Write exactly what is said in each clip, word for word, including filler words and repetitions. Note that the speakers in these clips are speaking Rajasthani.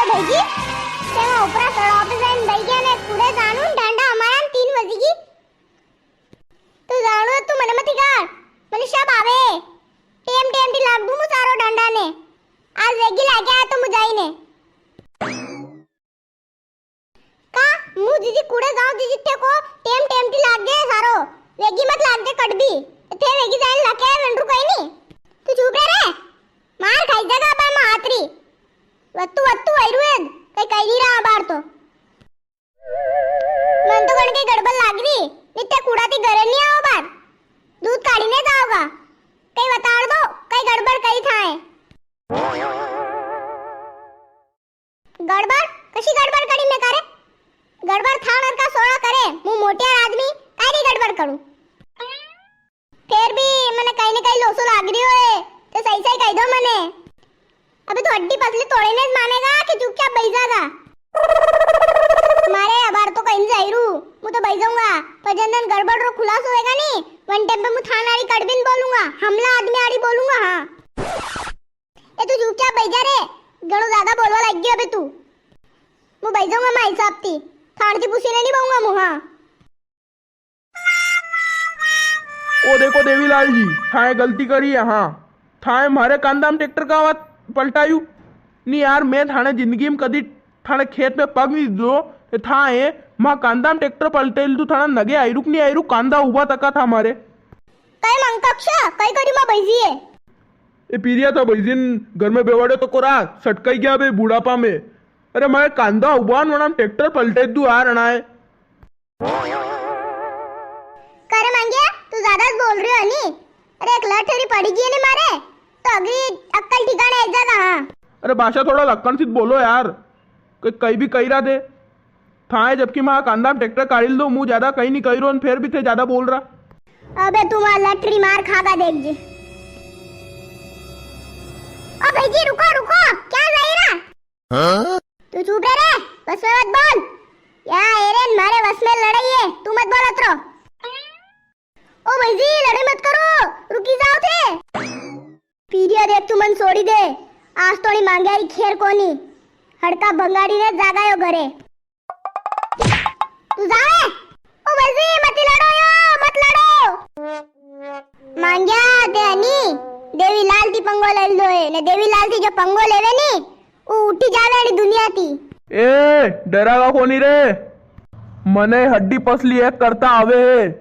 भाईजी, ते मैं ऊपरा सड़ाव पे जाइन बई गया ने कुड़े जाणू ढांडा हमारा में तीन बजी गी। तू जाणू है, तू मने मती गाड़, मने सब आवे। टेम टेम ती लाग दूं मु सारो ढांडा ने। आज वेगी लाग्या है तो मु जाई ने। का, मु जीजी कुड़े जाऊं जीजी थे को टेम टेम ती लाग दे सारो। वेगी मत लाग दे कट भी। थे वेगी जाइन लाके वेंडरू कोई नी। तू चुप रे रे। मार खाई जगा बा मातरी। वत्तू वत्तू वैरू है, कई कई नी रहा बार तो। मन तो कण के गड़बड़ लाग री, नित्य कूड़ा ती घरे नी आओ बार। दूध काढ़ी ने जाओगा। कई बताड़ दो, कई गड़बड़ कई थाए। गड़बड़? कशी गड़बड़ करी मैं करे? गड़बड़ थाण अर का सोळा करे, मु मोटियार आदमी, काई री गड़बड़ करूं? फेर भी मने कई ने कई लोसो लाग रियो है, तो सही सही कही दो मने। अबे तू हड्डी पसली तोड़े ने ज मानेगा कि चुपचाप बई जागा? मारे अबार तो कई नी जाई रू, मु तो बई जाऊंगा, पर जन जन गड़बड़ रो खुलासो होएगा नी, वन टाइम पे मु थाना आड़ी कड़बी नी बोलूंगा, हमला आदमी आड़ी बोलूंगा, हाँ। ए तू चुपचाप बई जा रे, घणो ज्यादा बोलवा लाग गयो अबे तू। मु बई जाऊंगा मां हिसाब ती, थाण ती पूछी ने नी बऊंगा मु, हाँ। ओ देखो देवीलाल जी, थाए गलती करी है, हाँ। थाए म्हारे कांदा में ट्रैक्टर का वात पलटायू? नी यार, मैं थाने जिंदगी में कदी थाने खेत में पग नी दो, ए थाए म्हा कांदा में ट्रैक्टर पलटे लीधु, थाने नगे आई रुक नी आई रुक, कांदा उबा तका था म्हारे। कई मंकाक्षा, कई करी मां भईजी है? ए पीरिया था भईजी न घर में बेवाड़े तो कोरा, सटकाई गया बे बुढ़ापा में। अरे म्हारे कांदा उबान वणा ट्रैक्टर पलटे दू आ रणा है। करे मांगिया, तू ज्यादा ज बोल रियो है नी। अरे एक लठ री पड़ी गई नी मारे, तो अगली अक्कल ठिकाने आ जागा, हाँ। अरे भाषा थोड़ा लक्कण सी बोलो यार, कोई कई भी कई रा दे। थाए जबकि मां कांदा में ट्रैक्टर काढ़ी दो, मु ज्यादा कई नी कई रो, फेर भी थे ज्यादा बोल रा। अबे तू मां लठ री मार खागा देख जे। ओ भाईजी रुको रुको, क्या जाई रा? हाँ? तू चुप रे रे, बस में मत बोल। या एरे न मारे बस में लड़ाई है, तू मत बोल अतरो। ओ भाईजी, लड़ाई मत करो, रुकी जाओ थे। पीरिया देख, तू मन छोड़ी दे, आज तो नी मांग्या री खैर कोनी, हड़का भंगाड़ी ने जागा यो घरे। तू जावे? ओ भाईजी, मत लड़ो यो, मत लड़ो। मांग्या दे नी, देवीलाल ती पंगो ले लो है, ने देवीलाल ती जो पंगो लेवे नी, ऊ उठी जावे अणी दुनिया ती। ए, डरागा कोनी रे, मने हड्डी पसली एक करता आवे है,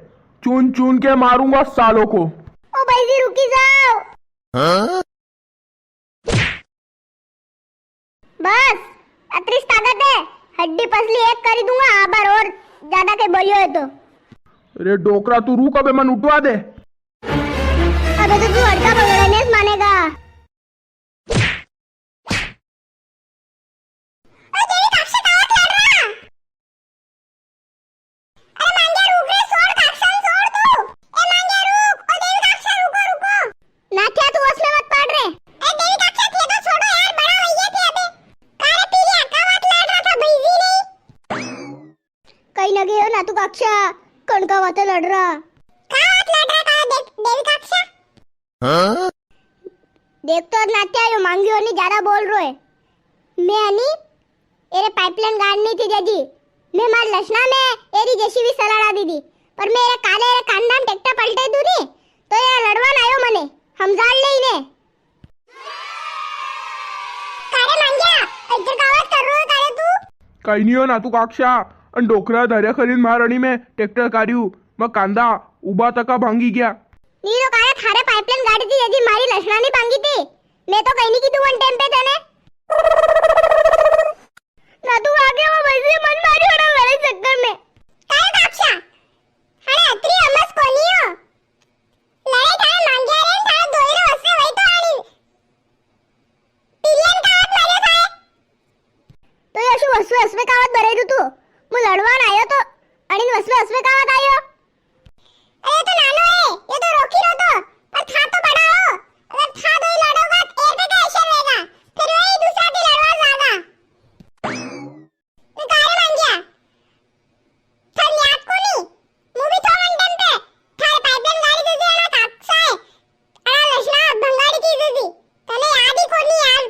चुन चुन के मारूंगा सालों को। ओ भाईजी रुकी जाओ। हाँ? बस, अतरीस ताकत है, हड्डी पसली एक करी दूंगा, आबर और ज्यादा कई बोलियो है तो। अरे डोकरा तू रुक, अबे मन उठवा दे। अबे तो तू हड़का भंगाड़ी ने ज मानेगा। ओ देवी काक्षा, कावत लड़ रहा? अरे मांग्या रुक रे, छोड़ काक्षा ने छोड़ तू। ए मांग्या रुक, ओ देवी काक्षा रुको, रुको। नाथ्या तू वस में मत पड़ रे। ए देवी काक्षा थे तो छोड़ो यार, बड़ा वैया थे अबे। का रे पीरिया, कावत लड़ रहा था भाईजी ने? कई ना गयो नाथू काक्षा, कण का वाते लड़ रहा? कावत लड़ रहा था देख, देवी काक्षा? हाँ? देख तो नात्या, यो मांगियो नी ज्यादा बोल रो है। मैं अनी एरे पाइपलाइन गाड़नी थी जदी, मैं मार लसणा में एरी जेसीबी सलाड़ा दी दी, पर मैं एरे काले एरे कांदा में ट्रैक्टर पलटे दूं नी, तो ये लड़वान आयो मने, हमजाड़ ले इने। कारे मांगिया, इधर का आवाज कर रो है कारे तू? कई नी हो नाथू काक्षा, अन डोकरा धरे खरीद मार अणी में ट्रैक्टर कारियू, मैं कांदा उबा तका भांगी गया। नी तो कारे थारे पाइपलाइन गाड़ी थी, यदि मारी लसणा नी भांगी थी, मैं तो कई नी कीधु वन टाइम पे तने। ना तू आगे वो वैसे मन मारी और लड़ाई चक्कर में। काहे बादशाह? अरे अतरी हमस कोनी हो। लड़ाई थारे मांगिया रे, थारे दोई रे वसे वही तो आनी। पिलियन का हाथ मारियो थाए। तो ये अशु वसवे वसवे कावत भरे रू तू। मु लड़वान आयो तो अणिन वसवे वसवे कावत आयो। अरे, ये तो नानो है, ये तो रोकी रो तो, पर था तो बड़ा हो। अगर था दो ही लड़ोगा, तो एक का ऐसा रहेगा, फिर वही दूसरा भी लड़वा जागा। तो कारे मान गया? थारी याद कोनी? मु भी तो वन टाइम पे थारे पाइपलाइन गाड़ी दे दिया ना, काकसा है। अड़ा लसना भंगाड़ी की दे दी। तने याद ही कोनी यार।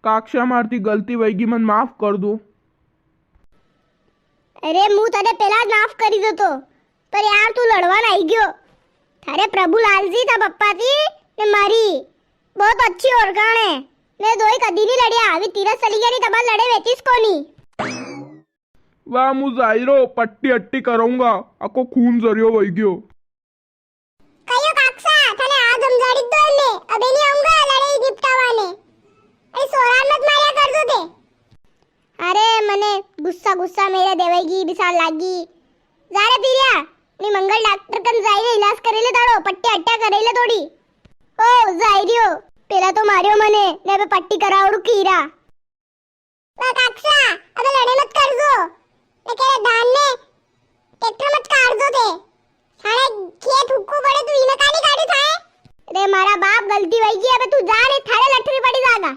काक्षा, मारती गलती वईगी, मन माफ कर दो। अरे, मु तने पेला ज माफ करी देतो, पर यार तू लड़वा ना आई गयो। थारे प्रभुलाल जी था पप्पा थी ने मारी बहुत अच्छी ओरखाण है। ने दोई कदी नी लड़िया, अभी तीरथ चली गया, नी तमार लड़े वेतीस कोनी। वाह, मु जाई रो, पट्टी अट्टी कराऊंगा, आको खून जरियो वई गयो। कहियो काकसा, थाने आज समझाड़ी दो ने, अबे नी आऊंगा लड़ाई निपटावा ने। अरे सोरान मत मारिया कर दो थे। अरे मने गुस्सा गुस्सा मेरे देवेगी बिसार लागी। जा रे पीरिया, नी मंगल डॉक्टर कन जाई ने इलाज करे ले तारो, पट्टी अट्टा करे ले थोड़ी। ओ जाई रियो, पेला तो मारियो मने, ने अबे पट्टी करावड़ू कीरा। वाह काकसा, अबे लड़े मत कर दो। ने केरे धान ने ट्रैक्टर मत काट दो थे। थारे खेत हुक्को पड़े, तू इने कानी काटी थाए। अरे मारा बाप, गलती वई गी, अबे तू जा रे, थारे लठरी पड़ी जागा।